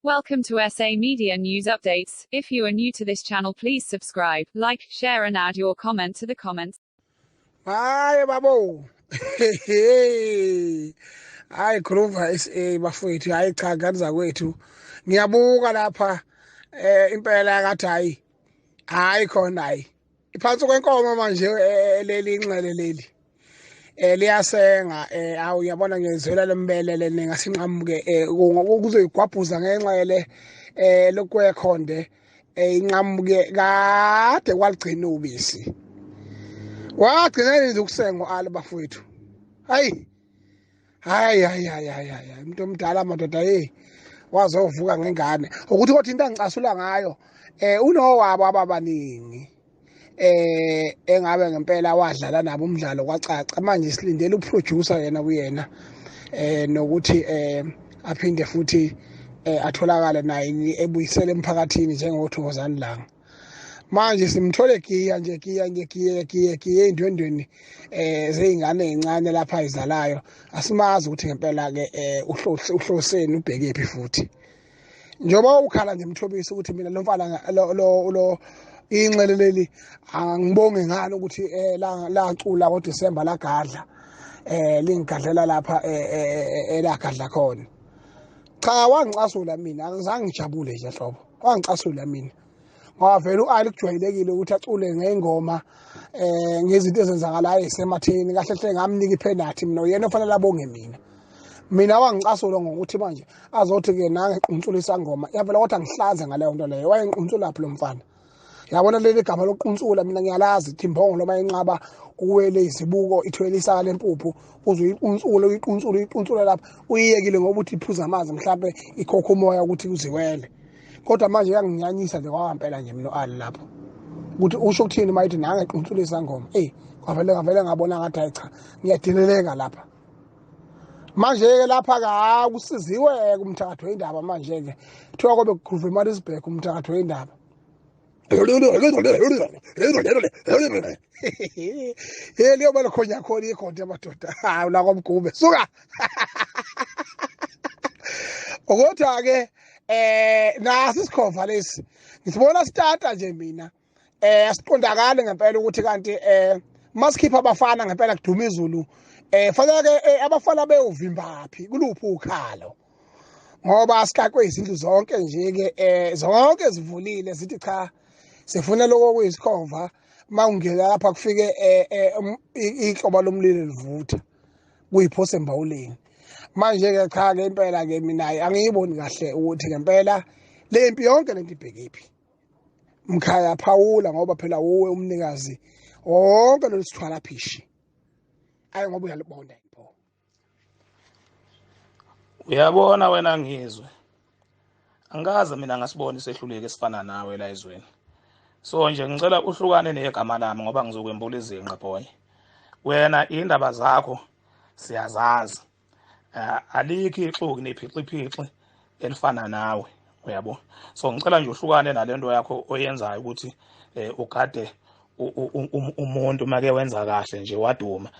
Welcome to SA Media News Updates. If you are new to this channel, please subscribe, like, share and add your comment to the comments. Hayi babo. Hayi Groove SA bafowethu, hayi cha ngane zakwethu. Ngiyabuka lapha impela kathi hayi. Hayi khona hayi. Iphansi kwenkomo manje leli inxele leli. Liyasenga awu uyabona ngezwela lembelele ningasinqamuke kuzoyigwabhuza ngenxele lokwekhonde inqamuke kade kwaligcina ubisi. Wagcina nje ukusengwa ali bafowethu. Hayi. Hayi hayi hayi hayi umuntu omdala madoda hey wazovuka ngengane. Ukuthi kodwa into angicasula ngayo unowabo ababaningi. Engabe ngempela wadlala nabo umdlalo kwacaca. Manje silindele uproducer yena kuyena nokuthi aphinde futhi atholakale naye ebuyisele emphakathini njengoThokozani Langa. Manje simthole giya nje giya nje giya giya giya endwendweni zeyingane ezincane lapha izalayo. Asimazi ukuthi ngempela ke uhloseni ubhekephi futhi. Njengoba ukhala nje Mthobisi ukuthi mina lo mfana lo inxele leli angibonge ngani ukuthi lacula ngoDecember lagadla lingigadlela lapha elagadla khona. Cha wangicasula mina, angizange ngijabule nje hlobo. Wangicasula mina. Ngoba vele uAli kujwayelekile ukuthi acule ngengoma ngezinto ezenzakalayo esematheni. Kahle hle ngamnika ipenalty mina, uyena ofanele abonge mina. Mina wangicasula ngokuthi manje azothi ke nange quntsula ngoma. Yavela kodwa ngihlaze ngaleyo nto leyo. Wayenquntsula phi lo mfana? Yabona leli gama lokuntsula mina ngiyalazi ithi imbongolo mayinqaba uwele izibuko ithwele isaka lempuphu uzoyiquntsula uyiquntsula uyiquntsula lapha uyiyekile ngoba uthi iphuza amanzi mhlambe ikhokha umoya ukuthi uziwele. Kodwa manje uyanginyanyisa nje kwampela nje mina uAli lapho. Ukuthi usho ukuthini mayithi nange quntsula isangoma. Ey kwavele ngabona ngathi hayi cha ngiyadeleleka lapha. Manje ke lapha ka kusiziwe kumthakatho wendaba manje ke. Kuthiwa kobe kugroove eMaritzburg umthakatho wendaba. Hey liyoba lokhonya khona ikhonto madoda. Hawu la komgube. Suka. Kodwa ke nasi isikhova lesi. Ngisibona sitata nje mina. Asiqondakala ngempela ukuthi kanti masikhipha abafana ngempela kuduma izulu. Fanele ke abafana beyovimba phi kuluphi ukhalo. Ngoba asikakwe izindlu zonke nje ke zonke zivulile zithi cha sifuna lokho kuyisikhova mawungena lapha kufike ikloba lomlilo livutha kuyiphose embawuleni. Manje ke cha ke impela ke mina angiyiboni kahle ukuthi ngempela lempi yonke lento ibhekephi. Mkhaya phawula ngoba phela uwe umnikazi wonke lolu sithwala phishi. Ayi ngoba uyalibona ipho. Uyabona wena ngizwe. Angikaze mina ngasibona isehluleki esifana nawe la ezweni. So nje ngicela uhlukane negama lami ngoba ngizokwembula izinqa boy. Wena indaba zakho siyazazi. Alikho ixuku nephixiphixi elifana nawe uyabo. So ngicela nje uhlukane nalento yakho oyenzayo ukuthi ugade umuntu make wenza kahle nje waduma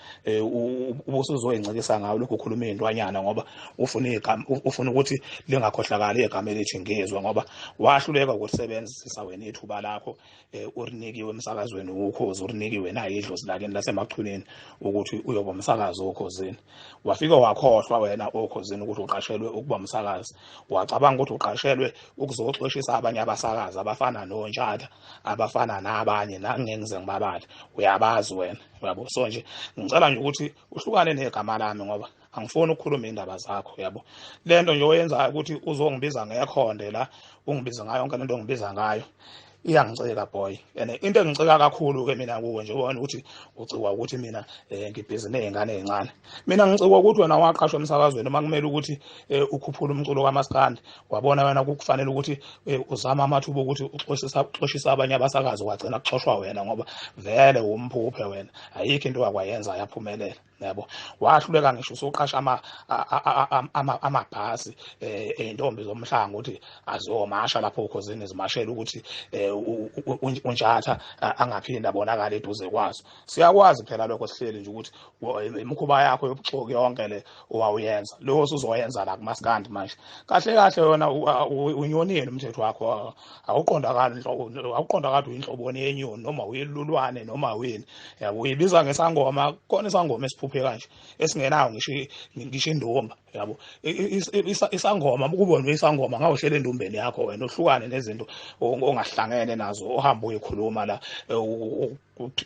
ubusuzoyincikisa ngawo lokhu ukhuluma izintwanyana ngoba ufuna igama ufuna ukuthi lingakhohlakali igama elithi ngizwe ngoba wahluleka ukusebenzisa wena ithuba lakho urinikiwe emsakazweni ukhozi urinikiwe naye idlozi lakini lasemachuneni ukuthi uyoba umsakazi okhozini. Wafika wakhohlwa wena okhozini ukuthi uqashelwe ukuba umsakazi, wacabanga ukuthi uqashelwe ukuzoxoshisa abanye abasakazi abafana noNtshatha abafana nabanye nangengize ngibabale uyabazi wena uyabo. So nje ngicela nje ukuthi uhlukane negama lami ngoba angifuni ukukhuluma indaba zakho uyabo. Lento nje oyenzayo ukuthi uzongibiza ngekhonde la ungibiza ngayo yonke lento ongibiza ngayo iyangicika boy. And into engicika kakhulu ke mina kuwe nje ubona ukuthi ucikwa ukuthi mina ngibhizi nezingane ezincane. Mina ngicikwa ukuthi wena waqashwa emsakazweni uma kumele ukuthi ukhuphule umculo kaMaskandi wabona wena kukufanele ukuthi uzama amathuba ukuthi uxoshisa abanye abasakazi wagcina kuxoshwa wena ngoba vele umphuphe wena ayikho into wakwayenza yaphumelela. Yabo, wahluleka ngisho usuqasha amabhasi ey'ntombi zomhlanga ukuthi aziyomasha lapho ukhozini, zimashele ukuthi uNtshatha angaphinde abonakale eduze kwazo. Siyakwazi phela lokho, sihleli nje ukuthi imikhuba yakho yobuxoki yonke le owawuyenza, lokho usuzoyenza la kumaskandi manje. Kahle kahle yona unyonile umthetho wakho, awuqondakali, awuqondakali uyinhloboni yenyoni noma uyilulwane noma wini. Yabo, uyibiza ngesangoma, khona isangoma esiphuphe kanje esingenayo ngisho indumba. Yabo, isangoma ukubona isangoma ngawuhlele endumbeni yakho wena, uhlukane nezinto ongahlangene nazo, ohamba uyikhuluma la,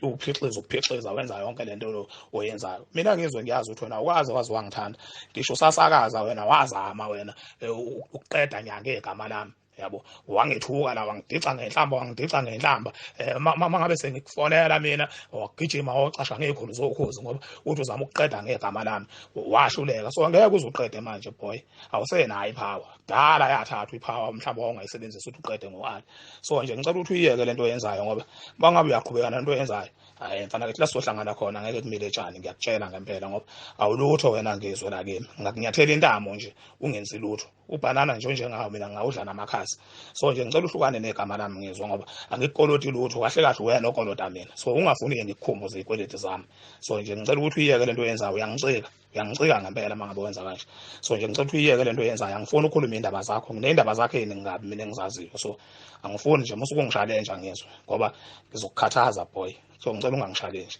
uphixiza wenza yonke lento oyenzayo. Mina ngizwe ngiyazi ukuthi wena ukwazi wazi wangithanda, ngisho usasakaza wena wazama wena ukuqeda nyanga igama lami. Yabo, wangethuka la, wangidica ngenhlamba, wangidica ngenhlamba. Uma ngabe sengikufonela mina, wagijima wocasha ngekhulu zokhozi ngoba uthi uzama ukuqeda ngegama lami, wahluleka. So ngeke uze uqede manje, boy, awusenayo ipower, kudala yathathwa ipower, mhlawumbe wawungayisebenzisa ukuthi uqede ngo-Ali. So nje ngicela ukuthi uyiyeke lento oyenzayo, ngoba bangabe uyaqhubeka nento oyenzayo, hayi mfana kithi, la sizohlangana khona ngeke kumile tshani. Ngiyakutshela ngempela, ngoba awulutho wena ngizwe la kimi, ngakunyathela intamo nje ungenzi lutho, ubhanana nje onjengawo mina ngawudla namakhasi. So nje ngicela uhlukane negama lami ngizwa, ngoba angikukoloti lutho. Kahle kahle wena okolota mina, so ungafuni-ke ngikukhumbuze iy'kweleti zami. So nje ngicela ukuthi uyiyeke lento oyenzayo, uyangicika, uyangicika ngempela uma ngabe wenza kanje. So nje ngicela ukuthi uyiyeke lento oyenzayo, angifuni ukukhuluma iy'ndaba zakho, nginey'ndaba zakho ey'ningi kabi mina engizaziyo. So angifuni nje musuke ungishalenja ngizwe, ngoba ngizokukhathaza, boy. So ngicela ungangishalenji.